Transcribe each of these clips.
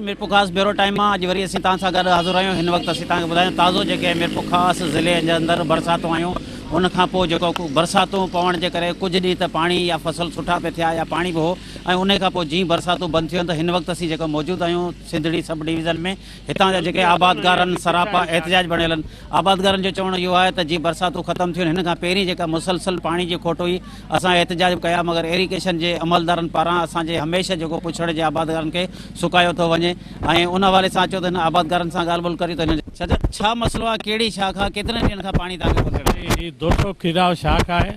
Mirpurkhas bureau time مان اڄ وري اسين توهان سان گڏ حاضر آهيون هن وقت اسين توهان کي ٻڌايون تازو جيڪي ميرپورخاص ضلعي جي اندر برساتون آيون ان کان پوء جيڪو برساتون پوڻ جي ڪري ڪجهه ڏينهن ته پاڻي يا فصل سٺا پئي ٿيا يا پاڻي به هو ۽ ان کان پوء جيئن برساتون بند ٿيون ته هن وقت اسين جيڪو موجود آهيون سنڌڙي سب ڊويزن ۾ هتان جا جيڪي آبادگارن سراپا احتجاج بڻيل آهن آبادگارن جو چوڻ اهو آهي ته جي برساتون ختم ٿيون هن کان پهرين جيڪا مسلسل پاڻي جي کوٽ هئي اسان احتجاج به ڪيا مگر ايريگيشن جي عملدارن پاران اسان جي هميشه جيڪو پڇڙ جي آبادگارن کي سڪايو ٿو وڃي ۽ ان حوالي سان اچو ته هن آبادگارن سان ڳالهه ٻولهه ڪريون ته هنن چچا ڇا مسئلو آهي ڪهڙي شاخ آهي ڪيترن ڏينهن کان پاڻي توهان کي ڪونه پيو ملي. هي دوسو کيراء شاخ آهي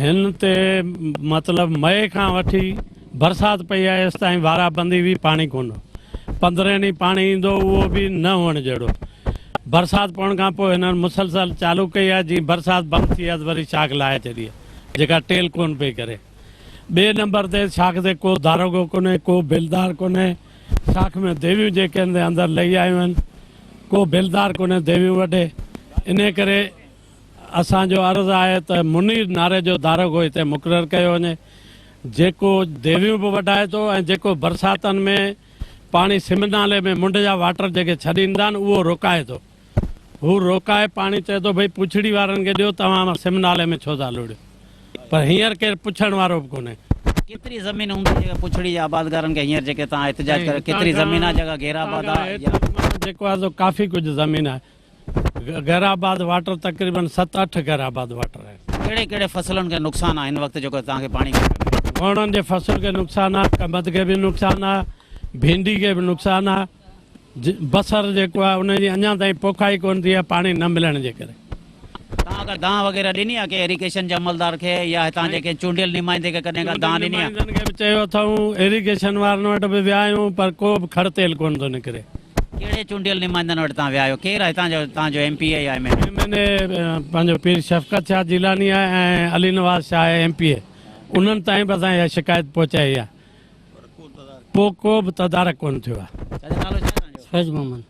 هن تي مطلب مئي کان وٺي برسات پئي آهي ايستائين وارا بندي هئي پاڻي ڪونه هو پندرهين ڏينهن پاڻي ايندو هو اهو به نه هئڻ جهڙو برسات پوڻ کان پوء هنن مسلسل چالو ڪئي آهي جيئن برسات بند ٿي آهي ته وري شاخ لاهي ڇڏي آهي جيڪا ٽيل ڪونه پئي ڪري ٻئي نمبر تي شاخ تي ڪو داروغو ڪونهي ڪو بيلدار ڪونهي شاخ ۾ ديويون جيڪي آهن سي اندر لهي آيون آهن ڪو بيلدار ڪونهي ديويون وڍي انهي ڪري اسان جو عرض آهي ته منير ناري جو داروغو هتي مقرر ڪيو وڃي جيڪو ديويون به وڍائي ٿو ۽ جيڪو برساتن ۾ پاڻي سم نالي ۾ منڍ جا واٽر جيڪي ڇڏيندا آهن اهو روڪائي ٿو هو روڪائي پاڻي چئي ٿو ڀئي پڇڙي وارن کي ڏيو توهان سم نالي ۾ ڇو ٿا لوڙيو پر هينئر ڪير پڇڻ وارو به ڪونهي. ڪيتري زمين هوندي جيڪا پڇڙي جي آبادگارن کي هينئر جيڪي توهان احتجاج ڪريو ڪيتري زمين آهي جيڪا غير آباد آهي يا. جيڪو آهي سو ڪافي ڪجهه زمين آهي غير آباد واٽر تقريبن ست اٺ غير آباد واٽر آهن. ڪهڙي ڪهڙي فصلن کي نقصان آهي هن وقت جيڪو توهان کي پاڻي ڪونه پيو ملي؟ ووڻن جي فصل کي نقصان آهي، ڪمند کي به نقصان آهي، ڀينڊي کي به نقصان آهي، بصر جيڪو آهي ان جي اڃا تائين پوکائي ڪونه ٿي آهي پاڻي نه ملڻ جي ڪري. توهان ڪا دانهن وغيره ڏني آهي ڪنهن ايريگيشن جي عملدار کي يا هتان جي ڪنهن چونڊيل نمائندي کي ڪڏهن ڪا دانهن ڏني آهي؟ نمائندن کي به چيو اٿئون، ايريگيشن وارن وٽ به ويا آهيون پر ڪو به کڙ تيل ڪونه ٿو نڪري. ڪهڙي چونڊيل نمائندن وٽ توهان ويا آهيو؟ ڪير آهي هتان جو توهان جو ايم پي اي يا M N A? M N A پنهنجو پير شفقت شاهه جيلاني آهي ۽ علي نواز شاهه آهي ايم پي اي انهن تائين به اسان اها شڪايت پهچائي آهي پوء ڪو به تدارڪ ڪونه ٿيو آهي. چاچا نالو ڇا آهي توهان جو؟ فيض محمد.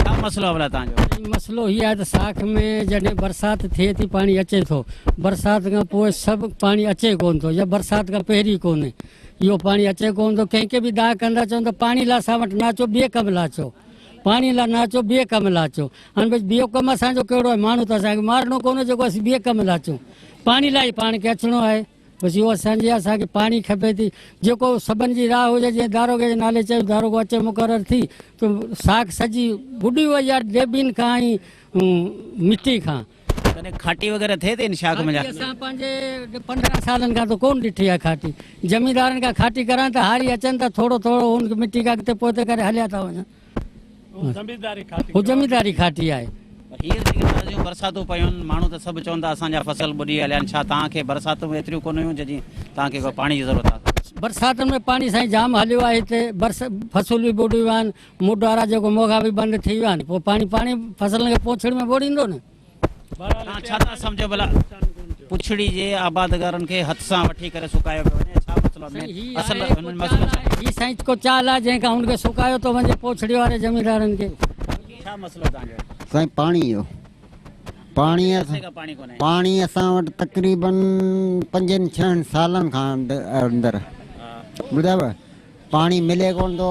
ڇا مسئلو آهي ڀلا توهان جو؟ سائين مسئلو هي آهي ته ساک ۾ جڏهن برسات ٿئي ٿي پاڻي اچي ٿو برسات کان پوء سڀ پاڻي اچي ڪونه ٿو يا برسات کان پهرين ڪونهي اهو پاڻي اچي ڪونه ٿو ڪنهن کي به دانهن ڪندا چون ته پاڻي لاء اسان وٽ نه اچو ٻئي ڪم لاء اچو پاڻي لاء نه اچو ٻئي ڪم لاء اچو هاڻي ڀئي ٻيو ڪم اسان جو ڪهڙو آهي ماڻهو ته اسان کي مارڻو ڪونهي جيڪو اسين ٻئي ڪم لاء اچون پاڻي لاء ئي پاڻ کي اچڻو آهي بس اهو اسان جي اسان کي پاڻي کپي ٿي جيڪو سڀن جي راء هجي جيئن داروغي جي نالي چيو داروغو اچي مقرر ٿي ته ساک سڄي ٻڏي وئي آهي ڊيبين کان ۽ مٽي کان. ڪڏهن کاٽي وغيره ٿئي ٿي ان شاخ ۾ کاٽي اسان پنهنجي 15 سالن کان ته ڪونه ڏٺي آهي کاٽي زميندارن کان کاٽي ڪرائن ته هاري اچن ٿا ٿورو ٿورو ان مٽي کان اڳتي پوئتي ڪري هليا ٿا وڃن. هو زمينداري کاٽي آهي. هينئر جيڪي تازيون برساتون پيون آهن، ماڻهو ته سڀ چون ٿا اسان جا فصل ٻڏي هليا آهن، ڇا توهان کي برساتون به ايتريون ڪونه هيون جيئن توهان کي پاڻي جي ضرورت آهي؟ برساتن ۾ پاڻي سائين جام هليو آهي هتي برس فصل به ٻڏي ويا آهن، مڊ وارا جيڪو موگها به بند ٿي ويا آهن، پوء پاڻي پاڻي فصلن کي پوڇڙ ۾ ٻوڙيندو نه. توهان ڇا ٿا سمجهو ڀلا پڇڙي جي آبادگارن کي هٿ سان وٺي ڪري سڪايو پيو وڃي ڇا مسئلو آهي اصل هنن مسئلو ڇا هي سائين ڪو چال آهي جنهن کان هن کي سڪايو ٿو وڃي پوڇڙي واري زميندارن کي. ڇا مسئلو توهان جو؟ سائين پاڻي جو پاڻي پاڻي اسان وٽ تقريبن پنجن ڇهن سالن کان اندر ٻڌايو پاڻي ملي ڪونه ٿو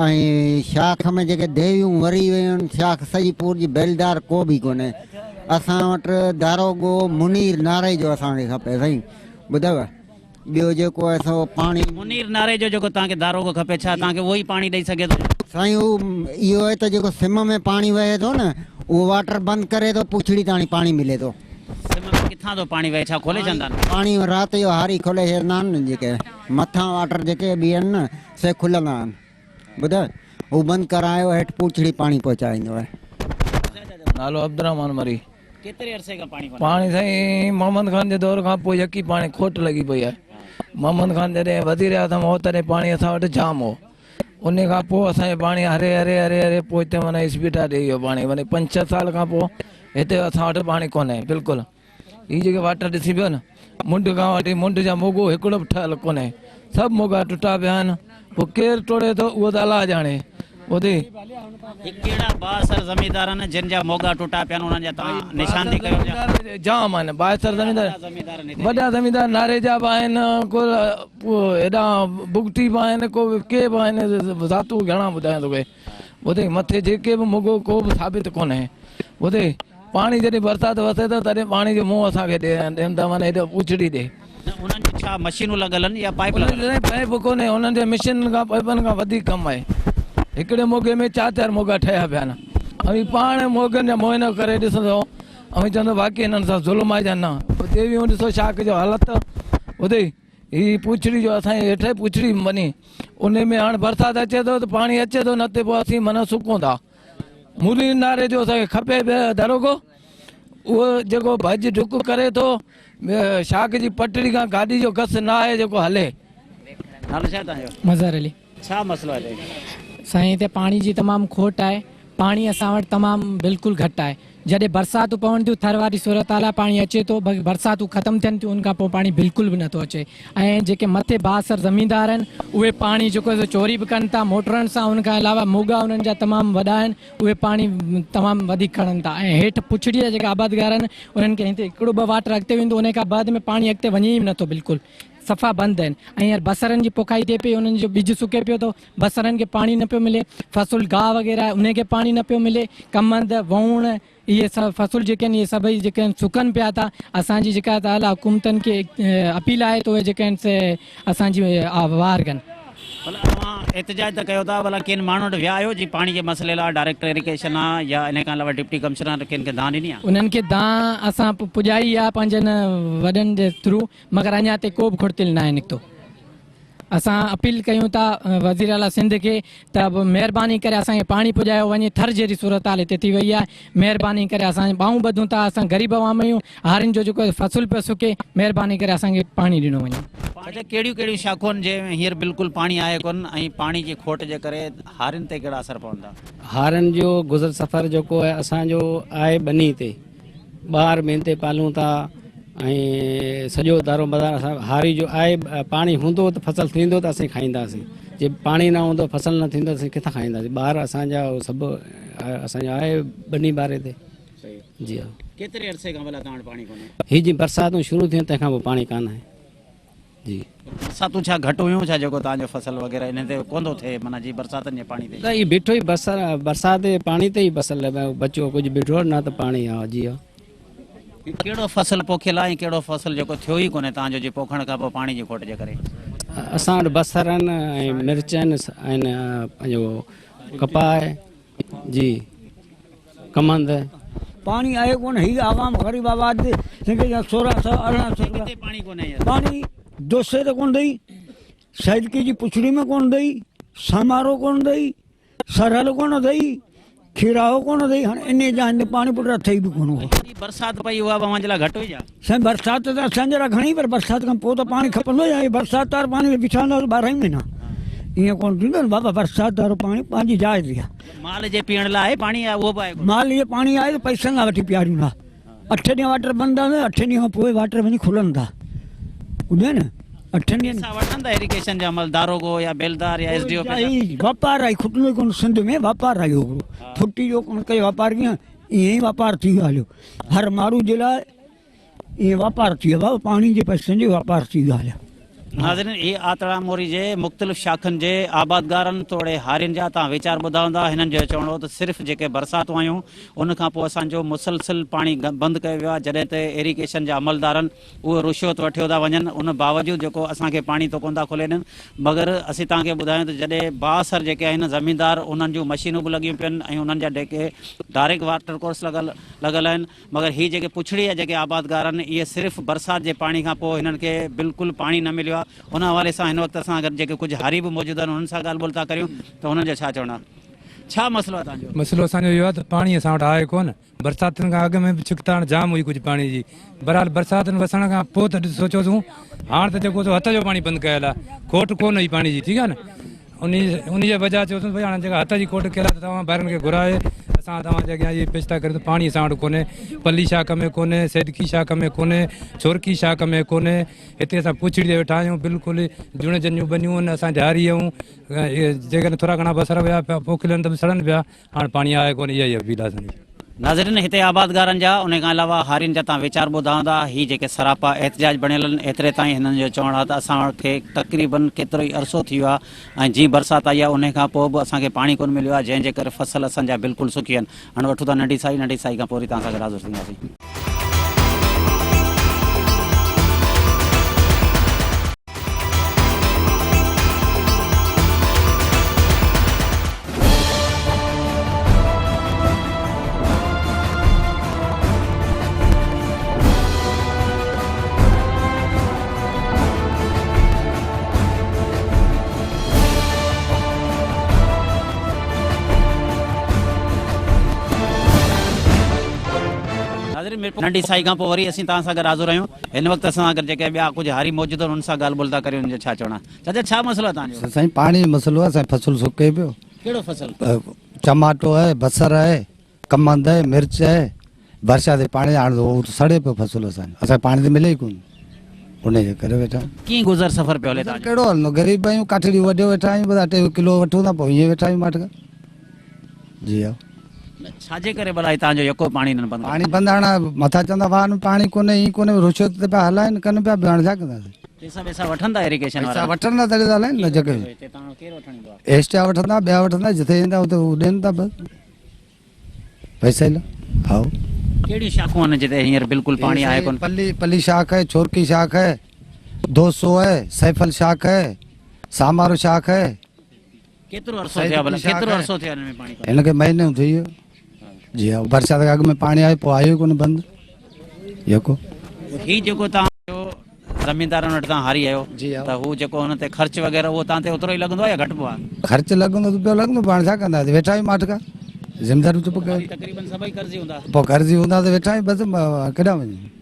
۽ شاخ ۾ جيڪي ديويون وري ويون آهن شاخ سڄي پور جي بيلدار ڪو به ڪونهي اسان وٽ داروغو منير ناري جو اسان کي کپي سائين ٻڌو ٻيو جيڪو آهي سو پاڻي منير ناري جو جيڪو توهان کي داروغو کپي ڇا توهان کي اهو ئي پاڻي ڏئي سگهي ٿو؟ سائين هو اهو آهي ته جيڪو سم ۾ پاڻي وهي ٿو نه اهو واٽر بند ڪري ٿو پوڇڙي تاڻي پاڻي ملي ٿو. سم ۾ ڪٿان ٿو پاڻي وهي ڇا کولي ڇڏندا آهن؟ پاڻي رات جو هاري کولي ڇڏندا آهن نه جيڪي مٿان واٽر جيڪي به آهن نه سي کلندا آهن ٻڌو هو بند ڪرايو هيٺ پوڇڙي پاڻي پهچائيندو آهي. نالو عبدالرحمان مري. ڪيتري عرصي کان پاڻي ڪونهي؟ پاڻي سائين محمد خان جي دور کان پوء يڪي پاڻي کوٽ لڳي پئي آهي. محمد خان جڏهن وزير اعظم هو تڏهن پاڻي اسان وٽ جام هو. انهي کان پوء اسان جو پاڻي هري هري هري هري پوء هتي معنيٰ اسپيڊا ڏئي ويو پاڻي معنيٰ پنج ڇهه سال کان پوء هتي اسان وٽ پاڻي ڪونهي بلڪل. هي جيڪي واٽر ڏسين پيو نه منڍ کان وٺي منڍ جا موڳو هڪڙو به ٺهيل ڪونهي سڀ موڳا ٽٽا پيا آهن پوء ڪير ٽوڙي ٿو اهو ته الله ڄاڻي ٻڌي. هي ڪهڙا بااثر زميندار آهن جن جا موڳا ٽٽا پيا آهن انهن جا توهان نشاندهي ڪيو پيا. جام آهن بااثر زميندار وڏا زميندار ناريجا به آهن ڪو هيڏانهن بگٽي به آهن ڪو ڪي به آهن ذاتون گهڻا ٻڌايان توکي ٻڌي مٿي جيڪي به موڳو ڪو به ثابت ڪونهي ٻڌي پاڻي جڏهن برسات وسي ٿو تڏهن پاڻي جو منهن اسان کي ڏين ٿا معنيٰ هيڏو پوڇڙي ڏي. نه انهن جون ڇا مشينون لڳل آهن يا پائيپ لڳل آهن؟ پائيپ ڪونهي انهن جي مشينن کان پائيپن کان وڌيڪ ڪم آهي. هڪڙي موڳي ۾ چار چار موڳا ٺهيا پيا آهن. اوهين پاڻ موڳن جا معائنو ڪري ڏسندؤ اوهين چوندؤ واقعي هنن سان ظلم آهي يا نه. ديويون ڏسو شاخ جو حالت ٻڌئي هي پوڇڙي جو اسان جي هيٺ پوڇڙي بني انهي ۾ هاڻ برسات اچي ٿو ته پاڻي اچي ٿو نه ته پوء اسين معنيٰ سڪون ٿا. مريد ناري جو اسان کي کپي به دروغو اهو جيڪو ڀڄ ڊڪ ڪري ٿو شاخ جي پٽڙي کان گاڏي جو گس نه آهي جيڪو هلي. نالو ڇا آهي توهان جو؟ مظهر علي. ڇا مسئلو آهي هتي؟ سائين هتي پاڻي جي تمام کوٽ آهي پاڻي اسان وٽ تمام بلڪل گهٽ آهي جڏهن برساتون پون ٿيون ٿر واري صورتحال آهي پاڻي اچي ٿو باقي برساتون ختم ٿين ٿيون ان کان پوء پاڻي بلڪل به نٿو اچي ۽ جيڪي مٿي بااثر زميندار آهن اهي پاڻي جيڪو آهي سو چوري به ڪن ٿا موٽرن سان ان کان علاوه موڳا انهن جا تمام وڏا آهن اهي پاڻي تمام وڌيڪ کڻن ٿا ۽ هيٺ پڇڙي جا جيڪا آبادگار آهن انهن کي هتي هڪڙو ٻه واٽر اڳتي ويندو ان کان بعد ۾ پاڻي اڳتي وڃي ئي نٿو بلڪل صفا بند آهن ۽ هينئر بصرن جي پوکائي ٿئي پئي انهن جو ٻج سڪي پيو ٿو بصرن کي پاڻي نه پيو ملي فصل گاهه وغيره انهي کي پاڻي نه پيو ملي ڪمند ووڻ اهي سڀ فصل جيڪي آهن اهي سڀئي جيڪي آهن سڪن پيا ٿا اسان جي جيڪا ته اعليٰ حڪومتن کي اپيل آهي ته اهي جيڪي آهن سي اسان جي واهر ڪن. ڀلا اوهان احتجاج ته ڪيو ٿا ڀلا ڪن ماڻهن وٽ ويا آهيو جي پاڻي جي مسئلي لاء ڊائريڪٽر ايريگيشن آ يا انهي کان علاوه ڊپٽي ڪمشنر ڪن کي دانهن ڏني آ؟ انهن کي دانهن اسان پڄائي آ پنهنجن وڏن جي ٿرو مگر اڃا تائين ڪو به کڙتيل ناهي نڪتو. اسان اپيل ڪيون ٿا وزير اعليٰ سنڌ کي ته مهرباني ڪري اسان کي پاڻي پڄايو وڃي ٿر جهڙي صورتحال هتي ٿي وئي آهي مهرباني ڪري اسان ٻانهون ٻڌون ٿا اسان غريب عوام آهيون هارين جو جيڪو فصل پيو سڪي مهرباني ڪري اسان کي پاڻي ڏنو وڃي. اچا ڪهڙيون ڪهڙيون شاخون جنهن ۾ هينئر بلڪل پاڻي آهي ڪونه ۽ پاڻي جي کوٽ جي ڪري هارين تي ڪهڙا اثر پون ٿا؟ هارين جو گذر سفر جيڪو آهي اسان جو آهي ٻني تي ٻار ٻين تي پالون ٿا ۽ سڄو دارو مدار اسان هاري جو آهي پاڻي هوندو ته فصل ٿيندو ته اسين کائينداسين جي پاڻي نه هوندو فصل نه ٿيندو اسين ڪٿان کائينداسين ٻار اسان جا سڀ اسان جو آهي ٻني ٻاري تي جي ها ڪيتري عرصي کان ڀلا توهان وٽ پاڻي ڪونهي؟ هي جي برساتون شروع ٿيون تنهن کان پوء پاڻي ڪانه آهي. جي. برساتون ڇا گهٽ هيون ڇا جيڪو توهان جو فصل وغيره انهن تي ڪونه ٿو ٿئي معنيٰ جي برساتن جي پاڻي تي. نه هي بيٺو ئي برسات جي پاڻي تي ئي فصل بچيو ڪجهه بيٺو نه ته پاڻي ها جي ها. ڪهڙو فصل پوکيل آهي ۽ ڪهڙو فصل جيڪو ٿيو ئي ڪونهي توهان جو جي پوکڻ کان پوء پاڻي جي کوٽ جي ڪري. اسان وٽ بصر آهن ۽ مرچ آهن ۽ پنهنجو ڪپاهه آهي جي. ڪمند. پاڻي آهي ڪونه هي عوام غريب آباد هن کي 1600 1800 روپيا پاڻي ڪونه هينئر پاڻي دوسي ته ڪونه اٿئي سيدڪي جي پڇڙي ۾ ڪونه اٿئي سامارو ڪونه اٿئي سرهل ڪونه اٿئي کيراهو ڪونه اٿئي هاڻي انهي جاين تي پاڻي پٽ اٿئي به ڪونه جي برسات پئي اها به اوهان جي لاء گهٽ هئي ڇا؟ سائين برسات ته اسان جي لاء گهڻي پر برسات کان پوء ته پاڻي کپندو يا برسات وارو پاڻي بيٺا هونداسين 12 ئي مهينا ائين ڪونه ٿيندو نه بابا برسات وارو پاڻي پنهنجي جاء تي آهي. مال جي پيئڻ لاء آهي پاڻي يا اهو به آهي ڪونه؟ مال جي پاڻي آهي ته پئسن کان وٺي پياريون ٿا. اٺ ڏينهن واٽر بند آهن اٺ ڏينهن کان پوء واٽر وڃي کلن ٿا. ٻڌئي نه اٺن ڏينهن. پئسا وٺن ٿا ايريگيشن جا عمل داروغو يا بيلدار يا ايس ڊي او پئسا. هي واپار آهي کٽندو ئي ڪونه سنڌ ۾ واپار آهي اهو هڪڙو ڦٽي جو ڪونه ڪئي واپار ڪيئن ائين ئي واپار ٿي ويو هليو هر ماڻهو جي لاء ائين واپار ٿي ويو بابا پاڻي جي پئسن جو واپار ٿي ويو هليو. ناظرين هي آتڙا موري جي مختلف شاخن جي آبادگارن توڙي هارين جا تان ويچار ٻڌا هوندا هنن جو چوڻ هو ته صرف جيڪي برساتون آيون ان کان پوء اسان جو مسلسل پاڻي بند ڪيو ويو آهي جڏهن ته ايريگيشن جا عملدارن اهو رشوت وٺيو ٿا وڃن ان باوجود جيڪو اسان کي پاڻي ته ڪونه ٿا کولي ڏين مگر اسين توهان کي ٻڌايون ته جڏهن بااثر جيڪي آهن زميندار انهن جون مشينون به لڳيون پين ۽ انهن جا جيڪي ڊائريڪٽ واٽر ڪورس لڳل لڳل آهن مگر هي جيڪي پڇڙي جا جيڪي آبادگار آهن اهي صرف برسات جي پاڻي کان پوء هنن کي بلڪل پاڻي نه مليو آهي ان حوالي سان هن وقت اسان گڏ جيڪي ڪجهه هاري به موجود آهن انهن سان ڳالهه ٻولهه ٿا ڪريون ته انهن جو ڇا چوڻ آهي ڇا مسئلو آهي توهان جو؟ مسئلو اسان جو اهو آهي ته پاڻي اسان وٽ آهي ڪونه برساتن کان اڳ ۾ به ڇڪتاڻ جام هئي ڪجهه پاڻي جي بهرحال برساتن وسڻ کان پوء ته سوچيوسون هاڻ ته جيڪو سو هٿ جو پاڻي بند ڪيل آهي کوٽ ڪونه هئي پاڻي جي ٺيڪ آهي نه انهي جي بجاء چيوسون ڀئي هاڻي جيڪا هٿ جي کوٽ ڪيل آهي ته توهان ڀائرن کي گهرائي اسان توهان جي اڳيان اهي پيش ٿا ڪريون ته پاڻي اسان وٽ ڪونهي، پلي شاخ ۾ ڪونهي، سيدڪي شاخ ۾ ڪونهي، ڇورڪي شاخ ۾ ڪونهي، هتي اسان پوڇڙي تي ويٺا آهيون، بلڪل جوڻيجن جون ٻنيون آهن، اسان ڌاري آهيون، جيڪڏهن ٿورا گهڻا بصر ويا پيا پوکيل آهن ته به سڙن پيا، هاڻ پاڻي آهي ڪونه اها ئي اپيل آهي اسان جي. ناظرين هتي آبادگارن جا انهي کان علاوه هارين جا تان ويچار ٻڌا هوندا هي جيڪي سراپا احتجاج بڻيل آهن ايتري تائين هنن جو چوڻ آهي ته اسان کي تقريبن ڪيترو ئي عرصو ٿي ويو آهي ۽ جي برسات آئي آهي انهي کان پوء به اسان کي پاڻي ڪونه مليو آهي جنهن جي ڪري فصل اسان جا بلڪل سڪي ويا آهن هاڻي وٺون ٿا ننڍي سائي ننڍي سائي کان پوء وري توهان سان گڏ حاضر ٿينداسين. ناظرين ميرپور ننڍي سائي کان پوء وري اسين توهان سان گڏ حاضر آهيون هن وقت اسان سان گڏ جيڪي ٻيا ڪجهه هاري موجود آهن انهن سان ڳالهه ٻولهه ٿا ڪريون انهن جو ڇا چوڻ آهي چاچا ڇا مسئلو آهي توهان جو؟ سائين پاڻي جو مسئلو آهي سائين فصل سڪي پيو. ڪهڙو فصل؟ چماٽو آهي بصر آهي ڪمند آهي مرچ آهي برسات جي پاڻي هاڻ هو ته سڙي پيو فصل اسان جو اسان کي پاڻي ته ملي ئي ڪونه ان جي ڪري ويٺا آهيون. ڪيئن گذر سفر پيو هلي توهان جو؟ ڪهڙو هلندو غريب آهيون ڪاٺڙيون وڍيو ويٺا آهيون بس اٽي جو ڪلو وٺون ٿا پوء ائين ويٺا آهيون ماٺ ڪري جي ها. نه ڇا جي ڪري ڀلا هي توهان جو يڪو پاڻي هنن بند ڪيو؟ پاڻي بند هاڻ مٿان چوندا واهن ۾ پاڻي ڪونهي هي ڪونهي رشوت تي پيا هلائن ڪن پيا ٻيو هاڻ ڇا ڪنداسين. پيسا ٻيسا وٺن ٿا ايريگيشن وارا؟ پيسا وٺن ٿا تڏهن ته هلائن نه جيڪي هتي توهان ڪير وٺڻ ايندو آهي؟ ايس ٽي آ وٺندا ٻيا وٺندا جتي ايندا اتي هو ڏين ٿا بس. پئسا ئي هائو. ڪهڙيون شاخون آهن جتي هينئر بلڪل پاڻي آهي ڪونه؟ پلي پلي شاخ آهي، ڇورڪي شاخ آهي، دوسو آهي، سيفل شاخ آهي، سامارو شاخ آهي. ڪيترو عرصو ٿيو آهي ڀلا ڪيترو عرصو ٿيو آهي هن ۾ پاڻي ڪونه؟ هن کي مهينو ٿي ويو. جي ها برسات کان اڳ ۾ پاڻي آيو پوء آيو ئي ڪونه بند يڪو. هي جيڪو توهان جو زميندارن وٽ توهان هاري آهيو ته هو جيڪو هن تي خرچ وغيره اهو توهان تي اوترو ئي لڳندو آهي يا گهٽبو آهي؟ خرچ لڳندو ته پيو لڳندو پاڻ ڇا ڪنداسين ويٺا آهيون ماٺ کان ذميداريون چپ ڪيو. هاري تقريبن سڀئي قرضي هوندا. پوء قرضي هوندا ته ويٺا آهيون بس ڪيڏانهن وڃون.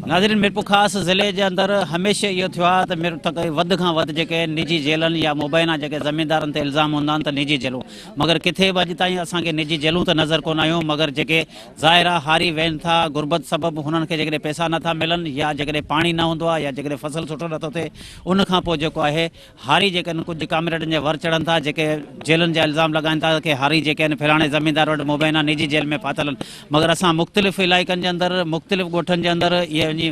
ناظرين ميرپورخاص ضلعي جي اندر هميشه اهو ٿيو آهي ته وڌ کان وڌ جيڪي نجي جيلن يا مبينا جيڪي زميندارن تي الزام هوندا آهن ته نجي جيلون مگر ڪٿي به اڄ تائين اسان کي نجي جيلون ته نظر ڪونه آيون مگر جيڪي ظاهر آ هاري ويهن ٿا غربت سبب هنن کي جيڪڏهن پئسا نه ٿا ملن يا جيڪڏهن پاڻي نه هوندو آ يا جيڪڏهن فصل سٺو نه ٿو ٿئي ان کان پوء جيڪو آهي هاري جيڪي آهن ڪجهه ڪامريڊن جي ور چڙهن ٿا جيڪي جيلن جا الزام لڳائن ٿا ڪي هاري جيڪي آهن فلاڻي زميندار وٽ مبينا نجي جيل ۾ ڦاٿل آهن مگر اسان مختلف علائقن جي اندر مختلف ڳوٺن جي اندر اهي وڃي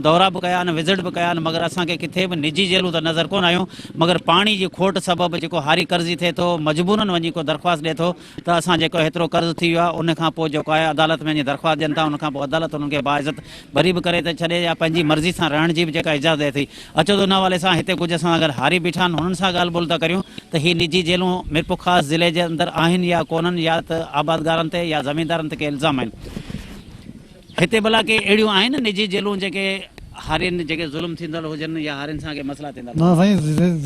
دورا به ڪيا آهن وزٽ به ڪيا آهن مگر اسان کي ڪٿي به نجي جيلون ته نظر ڪونه آيون مگر پاڻي جي کوٽ سبب جيڪو هاري قرضي ٿئي ٿو مجبورن وڃي ڪو درخواست ڏئي ٿو ته اسان جيڪو هيترو قرض ٿي ويو آهي ان کان پوء جيڪو آهي عدالت ۾ وڃي درخواست ڏين ٿا ان کان پوء عدالت انهن کي باعزت بري به ڪري ٿي ڇڏي يا پنهنجي مرضي سان رهڻ جي به جيڪا اجازت ڏئي ٿي اچو ته ان حوالي سان هتي ڪجهه اسان سان گڏ هاري بيٺا آهن هنن سان ڳالهه ٻولهه ٿا ڪريون ته هي نجي جيلون ميرپورخاص ضلعي جي اندر آهن يا ڪونهن يا ته آبادگارن تي يا زميندارن تي ڪي الزام آهن. هتي ڀلا ڪي اهڙيون آهن نجي جيلون جيڪي هارين جيڪي ظلم ٿيندڙ هجن يا هارين سان ڪي مسئلا ٿيندا نه سائين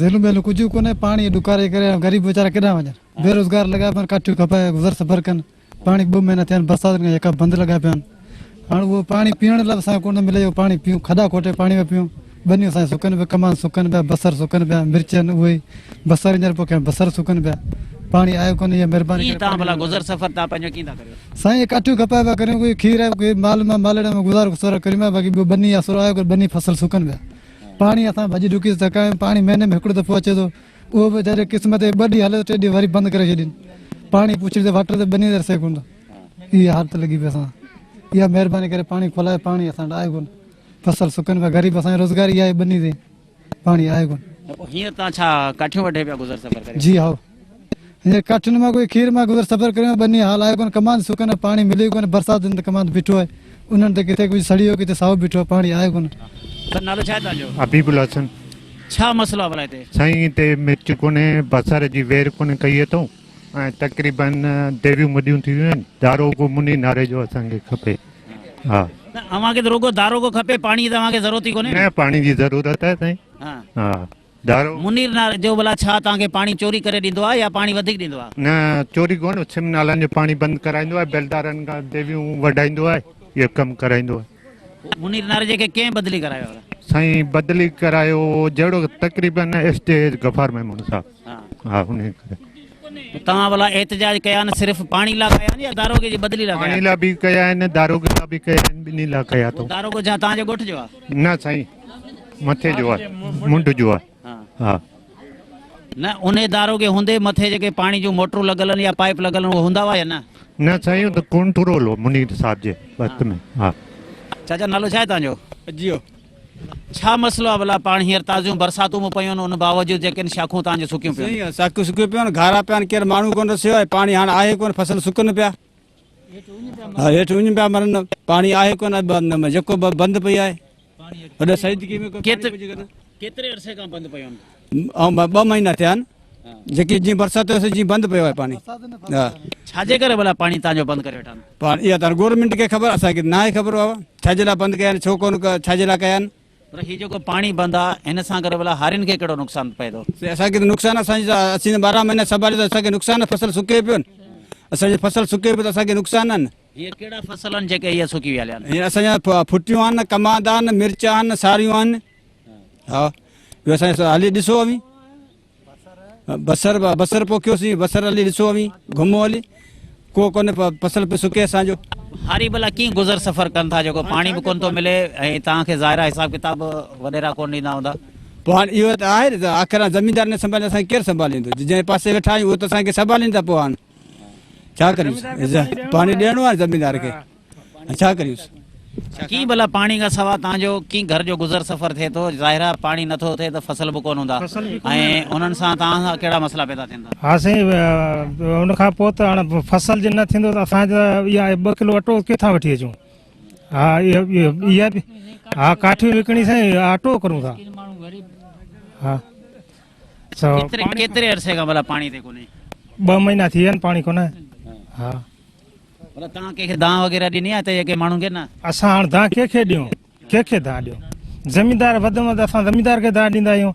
جيلون ٻيلون ڪجهه به ڪونهي پاڻي ڏڪاري ڪري غريب ويچارا ڪيڏانهن وڃن بيروزگار لڳا پيا آهن ڪاٺيون کپائي گذر سفر ڪن پاڻي ٻه مهينا ٿيا آهن برساتن کان يڪا بند لڳا پيا آهن هاڻ اهو پاڻي پيئڻ لاء به اسان کي ڪونه ملي جو پاڻي پيئون کڏا کوٽي پاڻي پيا پيئون ٻنيون اسان جون سڪن پيون ڪمند سڪن پيا بصر سڪن پيا مرچ آهن اهي بصر هينئر پوکيا آهن بصر سڪن پيا پاڻي آيو ڪونه اها مهرباني ڪيئن ڪري تان پاڻي ڀلا گذر سفر تان پنهنجو ڪيئن ٿا ڪريو. سائين اهي ڪاٺيون کپائي پيا ڪريون ڪوئي کير آهي ڪوئي مال مان مالڙي مان گذارو گسارو ڪريون پيا باقي ٻيو ٻني آسرو آهي ڪونه ٻني فصل سڪن پيا پاڻي اسان ڀڄي ڊڪي ٿڪا آهيون پاڻي مهيني ۾ هڪڙو دفعو اچي ٿو اهو به جڏهن قسمت ٻه ڏينهن هلي ٿو ٽي ڏينهن وري بند ڪري ڇڏين پاڻي پڇڙي تي واٽر تي ٻني تي رسي ڪونه ٿو اها حالت لڳي پئي اسان اها مهرباني ڪري پاڻي کولائي پاڻي اسان وٽ آهي ڪونه فصل سڪن پيا غريب اسان جي روزگار اها آهي ٻني تي پاڻي آهي ڪونه. ته پوء هينئر توهان ڇا ڪاٺيون وڍي پيا گذر سفر ڪريو؟ جي هائو هينئر ڪاٺين مان ڪوئي کير مان گذر سفر ڪريون ٻني حال آهي ڪونه ڪماند سڪن پاڻي ملي ڪونه برسات ته ڪماند بيٺو آهي انهن تي ڪٿي ڪجهه سڙي ويو ڪٿي سائو بيٺو آهي پاڻي آهي ڪونه. سر نالو ڇا آهي توهان جو؟ حبيب الحسن. ڇا مسئلو آهي ڀلا هتي؟ سائين هتي مرچ ڪونهي بصر جي وير ڪونه ڪئي اٿئون ۽ تقريبن ديويون مڏيون ٿي ويون آهن داروغو مني ناري جو اسان کي کپي ها. نه اوهان کي ته رڳو داروغو کپي پاڻي جي ته اوهان کي ضرورت ئي ڪونهي نه پاڻي جي ضرورت آهي سائين ها ها دارو. منير ناريجو ڀلا ڇا توهان کي پاڻي چوري ڪري ڏيندو آهي يا پاڻي وڌيڪ ڏيندو آهي؟ نه چوري ڪونه سم نالن جو پاڻي بند ڪرائيندو آهي بيلدارن کان ديويون وڍائيندو آهي اهو ڪم ڪرائيندو آهي. منير ناريجي کي ڪنهن بدلي ڪرايو آهي؟ سائين بدلي ڪرايو جهڙو تقريبن ايس ڊي غفار ميمڻ صاحب ها انهي ڪري. توهان ڀلا احتجاج ڪيا آهن صرف پاڻي لا ڪيا آهن يا داروغي جي بدلي لا ڪيا آهن؟ پاڻي لا به ڪيا آهن داروغي لا به ڪيا آهن ٻنهي لا ڪيا اٿئون. داروغو جا توهان جي ڳوٺ جو آهي؟ نه سائين مٿي جو آهي منڍ جو آهي ها. نه انهي داروغي هوندي مٿي جيڪي پاڻي جون موٽرون لڳل آهن يا پائيپ لڳل آهن اهي هوندا هئا يا نه؟ نه سائين اهو ته ڪنٽرول هو منير صاحب جي وقت ۾ ها. چاچا نالو ڇا آهي توهان جو؟ جيو. ڇا مسئلو آهي ڀلا پاڻ هينئر تازيون برساتون به پيون آهن ان باوجود جيڪي آهن شاخون توهان جون سڪيون پيون آهن. سائين شاخون سڪيون پيون آهن گهارا پيا آهن ڪير ماڻهو ڪونه رسيو آهي پاڻي هاڻ آهي ڪونه فصل سڪن پيا ها هيٺ اڃ پيا مرن پاڻي آهي ڪونه جيڪو به بند پئي آهي وڏي سيدڪي ۾ ڪو پاڻي پئجي ڪونه. ڪيتري عرصي کان بند پيون آهن؟ ۽ ٻه مهينا ٿيا آهن جيڪي جيئن برسات هئي جيئن بند پيو آهي پاڻي ها. ڇا جي ڪري ڀلا پاڻي تان جو بند ڪري ويٺا آهن؟ پاڻي اها ته گورنمينٽ کي خبر اسان کي ناهي خبر بابا ڇا جي لاء بند ڪيا آهن ڇو ڪونه ڇا جي لاء ڪيا آهن. پر هي جيڪو پاڻي بند آهي هن سان گڏ ڀلا هارين کي ڪهڙو نقصان پئي ٿو؟ سائين اسان کي ته نقصان اسان جي اسين ته 12 مهينا سنڀاليون ته اسان کي نقصان آهي فصل سڪي پيو اسان جو فصل سڪي پيو ته اسان کي نقصان آهن. هينئر ڪهڙا فصل آهن جيڪي هينئر سڪي ويا آهن؟ هينئر اسان جا ڦٽيون آهن، ڪماد آهن، مرچ آهن، ساريون آهن. ها اهو اسان جا هلي ڏسو اوهين بصر بصر پوکيوسين بصر هلي ڏسو اوهين گهمو هلي ڪو ڪونه فصل پيو سڪي اسان جو. هاري ڀلا ڪيئن گذر سفر ڪن ٿا جيڪو پاڻي به ڪونه ٿو ملي ۽ توهان کي ظاهر آهي حساب ڪتاب وڏيرا ڪونه ڏيندا هوندا. پوء هاڻ اهو ته آهي نه ته آخر زميندار نه سنڀالي اسان کي ڪير سنڀاليندو جنهن پاسي ويٺا آهيون اهو ته اسان کي سنڀالين ٿا پوء هاڻ ڇا ڪريون پاڻي ڏيڻو آهي زميندار کي ڇا ڪريون. ڪي ڀلا پاڻي کان سوا تان جو ڪي گهر جو گذر سفر ٿئي ٿو ظاهر آهي پاڻي نٿو ٿئي ته فصل به ڪونه هوندا ۽ انهن سان توهان سان ڪهڙا مسئلا پيدا ٿين ٿا. ها سائين ان کان پوء ته هاڻ فصل جي نه ٿيندو ته اسان جا اها 2 ڪلو اٽو ڪٿان وٺي اچون ها اها به ها ڪاٺيون وڪڻي سائين اٽو ڪرون ٿا ها سو ڪيتري عرصي کان ڀلا پاڻي تي ڪونهي؟ 2 مهينا ٿي ويا آهن پاڻي ڪونهي ها. ڀلا توهان ڪنهن کي دانهن وغيره ڏني آهي ته ڪنهن ماڻهن کي نه؟ اسان هاڻ دانهن ڪنهن کي ڏيون ڪنهن کي دانهن ڏيون زميندار وڌ ۾ وڌ اسان زميندار کي دانهن ڏيندا آهيون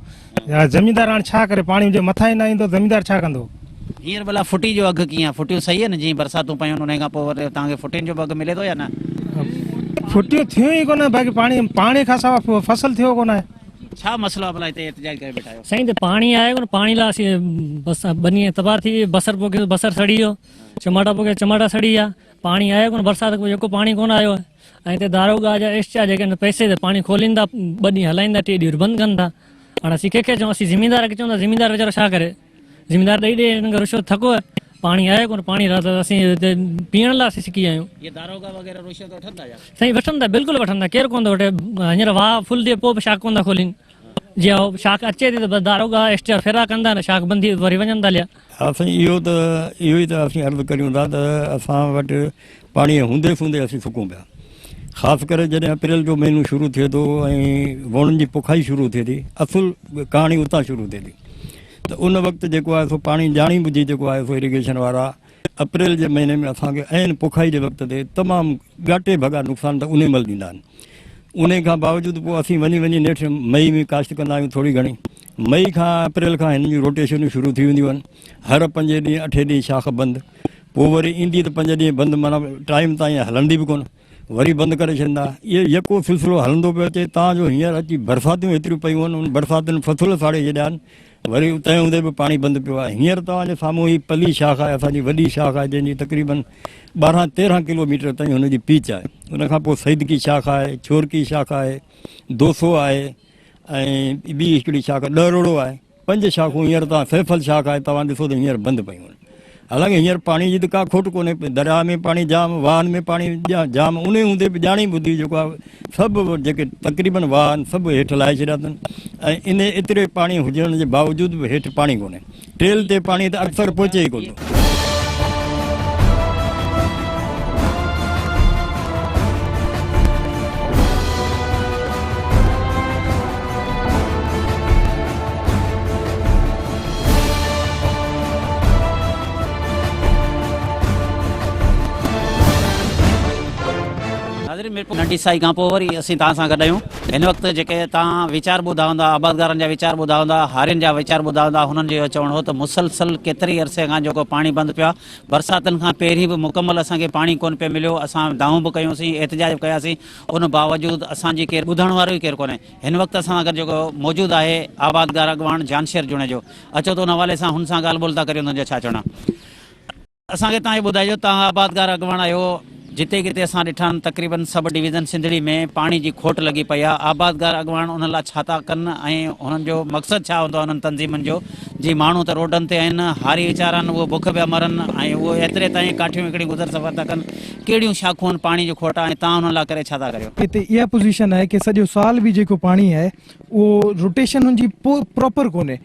زميندار هاڻ ڇا ڪري پاڻي جي مٿان ئي نه ايندو زميندار ڇا ڪندو. هينئر ڀلا ڦٽي جو اگهه ڪيئن آهي ڦٽيون صحيح آهن جيئن برساتون پيون آهن انهي کان پوء وري توهان کي ڦٽين جو به اگهه ملي ٿو يا نه؟ ڦٽيون ٿيون ئي ڪونه باقي پاڻي پاڻي کان سوا فصل ٿيو ڪونه آهي. ڇا مسئلو آهي ڀلا هتي احتجاج ڪري بيٺا آهيو؟ سائين ته پاڻي آهي ڪونه پاڻي لاء اسين بس ٻني تباهه ٿي وئي بصر پوکيو بصر سڙي ويو چماٽا پوکيا چماٽا سڙي ويا پاڻي آيو ڪونه برسات کان پوء يڪو پاڻي ڪونه آيو آهي ۽ هتي داروغا جا ايس جا جيڪي آهن پئسي تي پاڻي کولين ٿا ٻه ڏينهن هلائين ٿا ٽي ڏينهن وري بند ڪن ٿا هاڻي اسين ڪنهن کي چئون اسين زميندار کي چئون ٿا زميندار ويچارو ڇا ڪري زميندار ڏئي ڏئي هنن کي رشوت ٿڪو آهي پاڻي آيو ڪونه پاڻي رات اسين هتي پيئڻ لاء اسين سڪي ويا آهيون. هي داروغا وغيره رشوت وٺن ٿا ڇا؟ سائين وٺن ٿا بلڪل وٺن ٿا ڪير ڪونه ٿو وٺي هينئر واهه فل ٿئي پوء به شاخ ڪونه ٿا کولين جي اهو شاخ اچي ٿي ته بس داروغا ايسٽ جا ڦيرا ڪن ٿا نه شاخ بند ٿي وري وڃن ٿا هليا. ها سائين اهو ته اهو ئي ته اسين عرض ڪريون ٿا ته اسان وٽ پاڻي هوندي سوندي اسين سڪون پيا خاص ڪري جڏهن اپريل جو مهينو شروع ٿئي ٿو ۽ ووڻن جي پوکائي شروع ٿئي ٿي اصل ڪهاڻي اتان شروع ٿئي ٿي ته ان وقت جيڪو آهي سو پاڻي ڄاڻي ٻجهي جيڪو آهي سو اريگيشن وارا اپريل جي مهيني ۾ اسان کي عين پوکائي جي وقت تي تمام ڳاٽي ڀڳا نقصان ته انهي مهل ڏيندا آهن انهي کان باوجود پوء اسين وڃي وڃي نيٺ مئي ۾ ڪاشت ڪندا آهيون ٿوري گهڻي مئي کان اپريل کان هنن جون روٽيشنون شروع ٿي وينديون آهن هر پنجين ڏينهن اٺين ڏينهن شاخ بند پوء وري ايندي ته پنج ڏينهن بند معنيٰ ٽائيم تائين هلندي به ڪونه وري بند ڪري ڇڏيندا. اهو يڪو سلسلو هلندو پيو اچي تان جو هينئر اچي برساتيون ايتريون پيون آهن ان برساتن فصل ساڙي ڇڏيا آهن وري تنهن هوندي به پاڻي بند پيو آهي هينئر توهان جي سامهون هي پلي شاخ آهي اسان جي وڏي شاخ آهي جنهن جي تقريبن 12 13 ڪلو ميٽر تائين هن جي پيچ آهي ان کان پوء سيدڪي شاخ آهي ڇورڪي شاخ آهي دوسو آهي ۽ ٻي هڪڙي شاخ ڏهروڙو آهي پنج شاخون هينئر توهان سيفل شاخ آهي توهان ڏسو ته هينئر بند پيون آهن حالانڪه هينئر پاڻي جي ته ڪا کوٽ ڪونهي درياء ۾ پاڻي جام واهن ۾ پاڻي جام انهي هوندي به ڄاڻي ٻڌي جيڪو آهي سڀ جيڪي تقريبن واهه آهن سڀ هيٺ لاهي ڇڏيا اٿن ۽ انهي ايتري پاڻي هجڻ جي باوجود به هيٺ پاڻي ڪونهي ٽيل تي پاڻي ته اڪثر پهچي ئي ڪونه ٿو. ناظرين ميرپور ننڍي سائي کان پوء وري اسين توهان سان گڏ آهيون. هن وقت جيڪي توهان ويچار ٻڌا هوندا، آبادگارن جا ويچار ٻڌا هوندا، هارين جا ويچار ٻڌا هوندا، هنن جو اهو چوڻ هو ته مسلسل ڪيتري عرصي کان جيڪو پاڻي بند پيو آهي، برساتن کان پهرين به مڪمل اسان کي پاڻي ڪونه پيو مليو، اسان دانهون به ڪيون سين، احتجاج به ڪياسين، ان باوجود اسان جي ڪير ٻڌڻ وارو ئي ڪير ڪونهي. هن وقت اسان سان گڏ جيڪو موجود آهي آبادگار اڳواڻ جانشير جوڻيجو، اچو ته ان حوالي سان هن سان ڳالهه ٻولهه ٿا ڪريون ته هن جو ڇا چوڻ آهي. اسان کي توهان اهو ٻڌائجو توهان آبادگار اڳواڻ آهيو جتي ڪٿي اسان ڏٺا آهن تقريبن سب ڊويزن سنڌڙي ۾ پاڻي جي کوٽ لڳي پئي آهي آبادگار اڳواڻ انهن لاء ڇا ٿا ڪن ۽ انهن جو مقصد ڇا هوندو آهي انهن تنظيمن جو جي ماڻهو ته روڊن تي آهن هاري ويچارا آهن اهي بک پيا مرن ۽ اهي ايتري تائين ڪاٺيون وڪڻي گذر سفر ٿا ڪن ڪهڙيون شاخون آهن پاڻي جي کوٽ آهي ۽ توهان انهن لاء ڪري ڇا ٿا ڪريو. هتي اها پوزيشن آهي ڪي سڄو سال به جيڪو پاڻي آهي اهو روٽيشن هن جي پراپر ڪونهي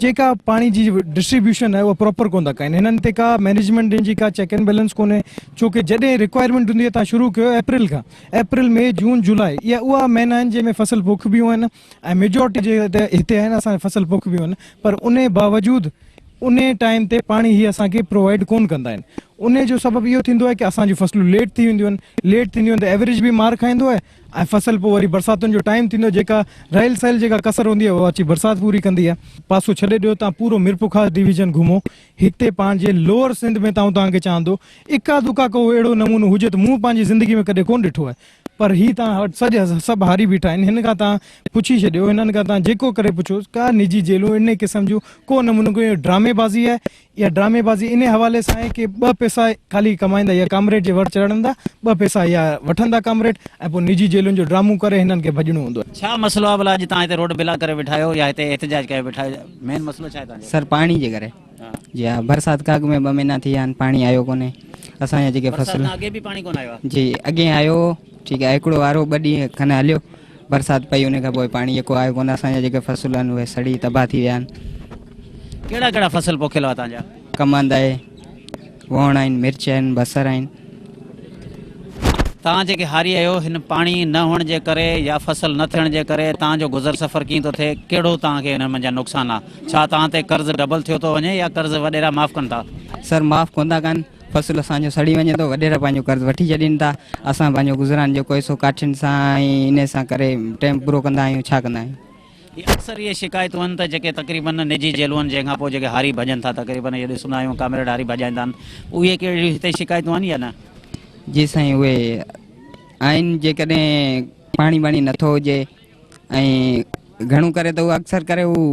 جيڪا پاڻي جي ڊسٽريبيوشن آهي اها پراپر ڪونه ٿا ڪن هنن تي ڪا مينيجمينٽ جي ڪا چيڪ اينڊ بيلنس ڪونهي ڇو ڪي جڏهن رڪوائرمينٽ هوندي آهي تان شروع ڪيو اپريل کان اپريل مئي جون جولاء اها اها مهينا آهن جنهن ۾ فصل پوکبيون آهن ۽ ميجورٽي جي هتي آهن اسان فصل پوکبيون آهن پر ان باوجود ان ٽائيم تي پاڻي هي اسان کي پرووائيڊ ڪون ڪندا آهن ان جو سبب اهو ٿيندو آهي ڪي اسان جون فصلون ليٽ ٿي وينديون آهن ليٽ ٿينديون آهن ته ايوريج به مار کائيندو آهي ۽ فصل پوء وري برساتن جو ٽائيم ٿيندو جيڪا رهيل سهيل جيڪا ڪسر هوندي آهي اها اچي برسات پوري ڪندي آهي. پاسو ڇڏي ڏيو تان پورو ميرپورخاص ڊويزن گهمو هتي پنهنجي لوئر سنڌ ۾ ته آئون توهان کي چوان ٿو اڪا دڪا ڪو اهڙو نمونو هجي ته مون پنهنجي زندگي ۾ ڪڏهن ڪونه ڏٺو آهي پر هي توهان وٽ سڄا سڀ هاري بيٺا آهن هن کان توهان پڇي ڇڏيو هنن کان توهان جيڪو ڪري پڇو ڪا نجي جيلون انهي قسم جون ڪو نمونو ڪو ڊرامي بازي آهي اها ڊرامي بازي انهي حوالي سان آهي ڪي ٻه پئسا خالي ڪمائيندا يا ڪامريڊ جي ور چڙهندا ٻه پئسا يا وٺندا ڪامريڊ ۽ پوء نجي جيلن جو ڊرامو ڪري هنن کي ڀڄڻو هوندو آهي. ڇا مسئلو آهي ڀلا اڄ توهان هتي روڊ بلاڪ ڪري ويٺا آهيو يا هتي احتجاج ڪيو ويٺا آهيو مين مسئلو ڇا آهي توهان جو؟ سر پاڻي جي ڪري جي ها برسات کان اڳ ۾ ٻه مهينا ٿي ويا آهن پاڻي آيو ڪونهي اسان جا جيڪي برسات فصل کان اڳي به پاڻي ڪونه آيو آهي؟ جي اڳي آيو هو ٺيڪ آهي هڪڙو وارو ٻه ڏينهن کن هليو برسات پئي ان کان پوء پاڻي جيڪو آيو ڪونه اسان جا جيڪي فصل آهن اهي سڙي تباهه ٿي ويا آهن. ڪهڙا ڪهڙا فصل پوکيل هئا توهان جا؟ ڪمند آهي، ووڻ آهن، مرچ آهن، بصر آهن. توهان جيڪي هاري آهيو هن پاڻي نه هئڻ جي ڪري يا فصل نه ٿيڻ جي ڪري توهان جو گذر سفر ڪيئن ٿو ٿئي ڪهڙو توهان کي انهن منجهان نقصان آهي ڇا توهان تي قرض ڊبل ٿيو ٿو وڃي يا قرض وڏيرا معاف ڪن ٿا؟ سر معاف ڪونه ٿا ڪن. فصل اسان جو سڙي وڃي ٿو، وڏيرا پنهنجو قرض وٺي ڇڏين ٿا، اسان پنهنجو گذران جيڪو آهي سو ڪاٺين سان ۽ انهي سان ڪري ٽيم پورو ڪندا آهيون، ڇا ڪندا آهيون. هي اڪثر اهي شڪايتون آهن ته جيڪي تقريبن نجي جيلون آهن جنهن کان پوء جيڪي هاري ڀڄن ٿا تقريبن اهي ڏسندا آهيون ڪامريڊ هاري ڀڄائيندا آهن اهي ڪي اهڙيون هتي شڪايتون آهن يا نه؟ جي سائين اهي آهن جيڪڏهن پاڻي ٻاڻي نٿو هجي ۽ گهڻو ڪري ته اهو اڪثر ڪري هو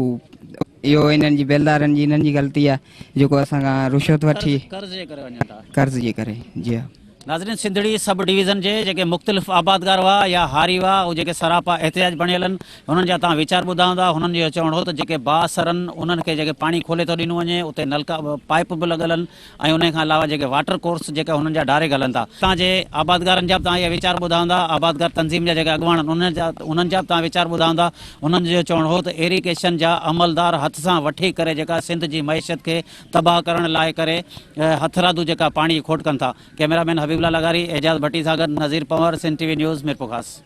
اهو انهن جي بيلدارن جي انهن جي غلطي آهي جيڪو اسان کان رشوت وٺي قرض جي ڪري وڃن ٿا. قرض جي ڪري جي ها. ناظرين سنڌڙي سب ڊويزن جي جيڪي مختلف آبادگار هئا يا هاري هئا اهي جيڪي سراپا احتجاج بڻيل آهن هنن جا توهان ويچار ٻڌا هوندا هنن جو اهو چوڻ هو ته جيڪي بااثر آهن انهن کي جيڪي پاڻي کولي ٿو ڏنو وڃي اتي نلڪا پائپ به لڳل آهن ۽ انهي کان علاوه جيڪي واٽر ڪورس جيڪا هنن جا ڊائريڪٽ هلن ٿا. هتان جي آبادگارن جا به توهان اهي ويچار ٻڌا هوندا، آبادگار تنظيم جا جيڪي اڳواڻ آهن انهن جا انهن جا به توهان ويچار ٻڌا هوندا، هنن جو چوڻ هو ته ايريگيشن جا عملدار هٿ سان وٺي ڪري جيڪا سنڌ جي معيشت کي تباهه ڪرڻ لاء ڪري هٿرادو جيڪا پاڻي جي کوٽ ڪن ٿا. ڪئميرا مين حبيب الله لغاري، اعجاز ڀٽي سان گڏ Nazir Panhwar, Sindh T V news, Mirpurkhas.